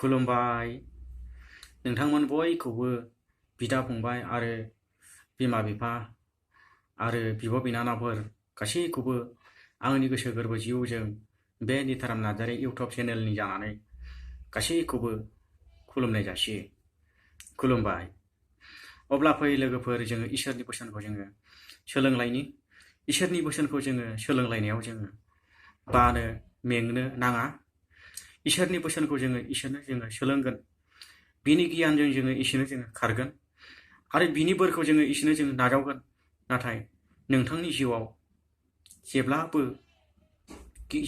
खुलुमबाय नोंथांमोन बयखौबो बिदा फंबाय आरो बिमा बिफा आरो बिब' बिनानावफोर गासैखौबो आंनि गोसो गोरबो जिउजों बे निताराम नार्जारी इउटुब चेनेलनि जानानै गासैखौबो खुलुमनाय जासियो। खुलुमबाय। अब्ला फै लोगोफोर जोङो इसोरनि बोसोनखौ जोङो सोलोंलायनि। इसोरनि बोसोनखौ जोङो सोलोंलायनायाव जोङो बानो मेंनो नाङा। इसोरनि बोसोनखौ जोङो इसोरनो सोलोंगोन। बिनि गियानजों जोङो इसोरनो जोङो खारगोन आरो बिनि बोरखौ जोङो इसोरनो जोङो नाजावगोन। नाथाय नोंथांनि जिउआव जेब्लाबो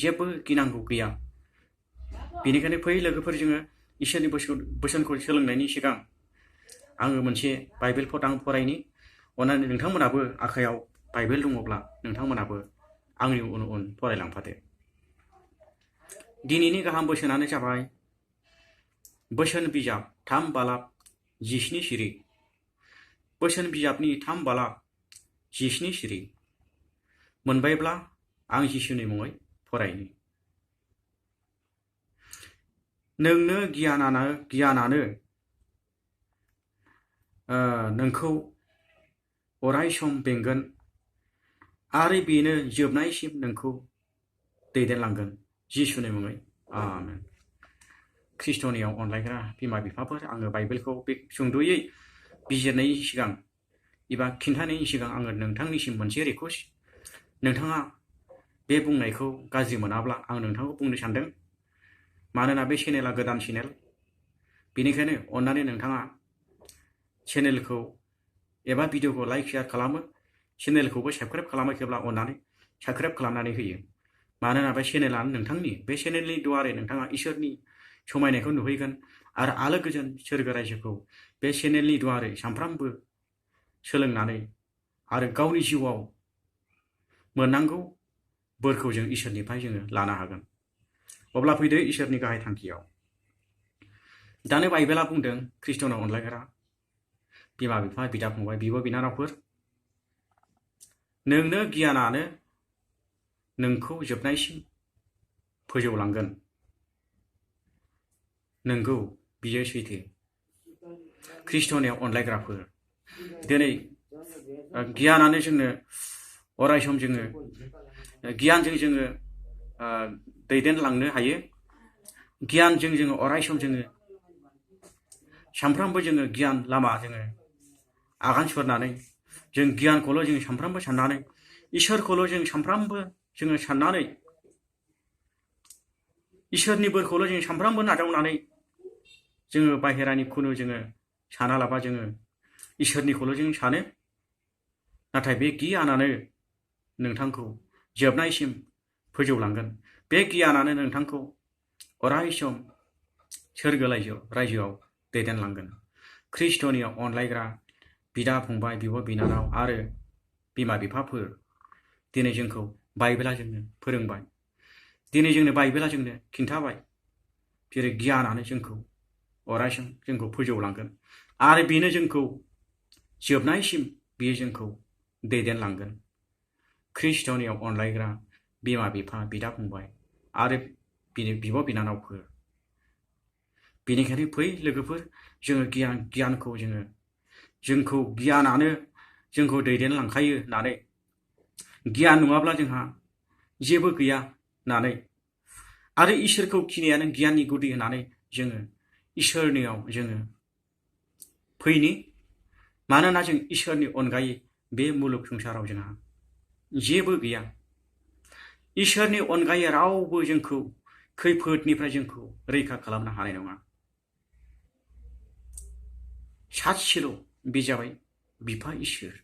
जेबो गिनांगौ गैया। बेनिखायनो फै लोगोफोर जोङो इसोरनि बोसोनखौ सोलोंनायनि सिगां आङो मोनसे बाइबेल आं फरायनि। अननानै नोंथांमोनाबो आखायाव बाइबेल दङब्ला नोंथांमोनाबो आंनि उन उन फरायलांफादो। दिनैनि गाहाम बोसोनानो जाबाय बोसोन बिजाब 3 बालाब 17 सिरि। बोसोन बिजाबनि 3 बालाब 17 सिरि मोनबायब्ला आं जिसुनि मुङै फरायनि। नोंनो गियानानो नोंखौ अराय सम बेंगोन आरो बेनो जोबनायसिम नोंखौ दैदेनलांगोन। जिसुनि मुङै आमेन। ख्रिस्ट'नियाव अनलायग्रा बिमा बिफाफोर, आङो बाइबेलखौ बे सुंद'यै बिजिरनायनि सिगां एबा खिन्थानायनि सिगां आङो नोंथांनिसिम मोनसे रिक्वेस्ट, नोंथाङा बे बुंनायखौ गाज्रि मोनाब्ला आं नोंथांखौ बुंनो सानदों। मानोना बे चेनेला गोदान चेनेल, बेनिखायनो अन्नानै नोंथाङा चेनेलखौ एबा भिडिअखौ लाइक शेयार खालामो, चेनेलखौबो साबस्क्राइब खालामाखैब्ला अन्नानै साबस्क्राइब खालामनानै होयो। मानोना बे चेनेलानो नोंथांनि, बे चेनेलनि दुवारै नोंथाङा इसोरनि समायनायखौ नुहैगोन आरो आलो गोजोन सोरगो रायजोखौ बे चेनेलनि दुवारै सानफ्रामबो सोलोंनानै आरो गावनि जिउआव मोननांगौ बोरखौ जों इसोरनिफ्राय जोङो लानो हागोन। अब्ला फैदो इसोरनि गाहाय थांखियाव। दानो बाइबेला बुंदों, ख्रिस्ट'नाव अनलायग्रा बिमा बिफा, बिदा फंबाय, बिब' बिनानावफोर, नोंनो गियानानो नोंखौ जोबनायसिम फोजौलांगोन। नंगौ, बियो सैथो। ख्रिस्ट'नियाव अनलायग्राफोर, दिनै गियानानो जोंनो अरायसम जोङो गियानजों जोङो दैदेनलांनो हायो। गियानजों जोङो अरायसम जोङो सानफ्रामबो जोङो गियान लामा जोङो आगान सुरनानै जों गियानखौल' जों सानफ्रामबो साननानै, इसोरखौल' जों सानफ्रामबो जोङो साननानै, इसोरनि बोरखौल' जों सानफ्रामबो नाजावनानै जोङो बाहेरानि खुनु जोङो सानालाबा जोङो इसोरनिखौल' जों सानो। नाथाय बे गियानानो नोंथांखौ जोबनायसिम फोजौलांगोन। बे गियानानो नोंथांखौ अरायसम सोरगो रायजोआव दैदेनलांगोन। ख्रिस्ट'नियाव अनलायग्रा बिदा फंबाय, बिब' बिनानाव आरो बिमा बिफाफोर, दिनै जोंखौ बाइबेला जोंनो फोरोंबाय। दिनै जोंनो बाइबेला जोंनो खिन्थाबाय, जेरै गियानानो जोंखौ अरायसम जोंखौ फोजौलांगोन आरो बेनो जोंखौ जोबनायसिम बियो जोंखौ दैदेनलांगोन। ख्रिस्ट'नियाव अनलायग्रा बिमा बिफा, बिदा फंबाय आरो बिब' बिनानावफोर, बेनिखायनो फै लोगोफोर, जोङो गियानखौ जोंखौ गियानानो जोंखौ दैदेनलांखायो होननानै, गियान नङाब्ला जोंहा जेबो गैया होननानै आरो इसोरखौ खिनायानो गियाननि गुदि होननानै जोङो इसोरनियाव जोङो फैनि। मानोना जों इसोरनि अनगायै बे मुलुग संसाराव जोंहा जेबो गैया। इसोरनि अनगायै रावबो जोंखौ खैफोदनिफ्राय जोंखौ रैखा खालामनो हानाय नङा। सासेल', बे जाबाय बिफा इसोर,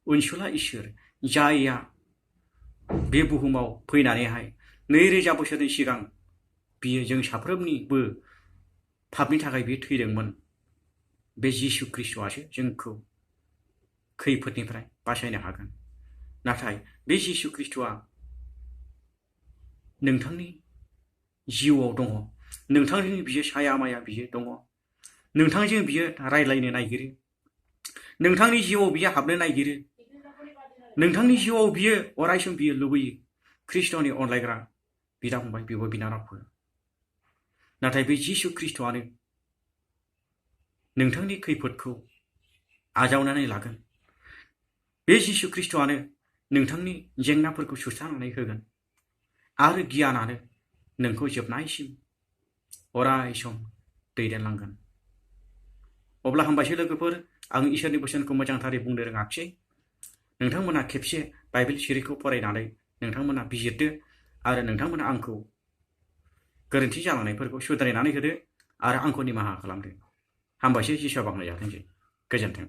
अनसुला इसोर, जायहा बे बुहुमाव फैनानैहाय 2000 बोसोरनि सिगां बियो जों साफ्रोमनिबो पापनि थाखाय बियो थैदोंमोन। बे जिसु ख्रिस्ट'आसो जोंखौ खैफोदनिफ्राय बासायनो हागोन। नाथाय बे जिसु ख्रिस्ट'आ नोंथांनि जिउआव दङ। नोंथांजों बियो साया माया बियो दङ। नोंथांजों बियो रायज्लायनो नागिरो। नोंथांनि जिउआव बियो हाबनो नागिरो। नोंथांनि जिउआव बियो अरायसम बियो लुबैयो। ख्रिस्ट'नि अनलायग्रा बिदा फंबाय, बिब' बिनानावफोर, नाथाय बे जिसु ख्रिस्ट'आनो नोंथांनि खैफोदखौ आजावनानै लागोन। बे जिसु ख्रिस्ट'आनो नोंथांनि जेंनाफोरखौ सुस्रांनानै होगोन आरो गियानानो नोंखौ जोबनायसिम अराय सम दैदेनलांगोन। अब्ला हामबायसै लोगोफोर, आं इसोरनि बोसोनखौ मोजांथारै बुंनो रोङाखिसै। नोंथांमोना खेबसे बाइबेल सिरिखौ फरायनानै नोंथांमोना बिजिरदो आरो नोंथांमोना आंखौ गोरोन्थि जालांनायफोरखौ सुद्रायनानै होदो आरो आंखौ निमाहा खालामदो। हामबायसै, जिसुआ बाख्नायजाथोंसै। गोजोन्थों।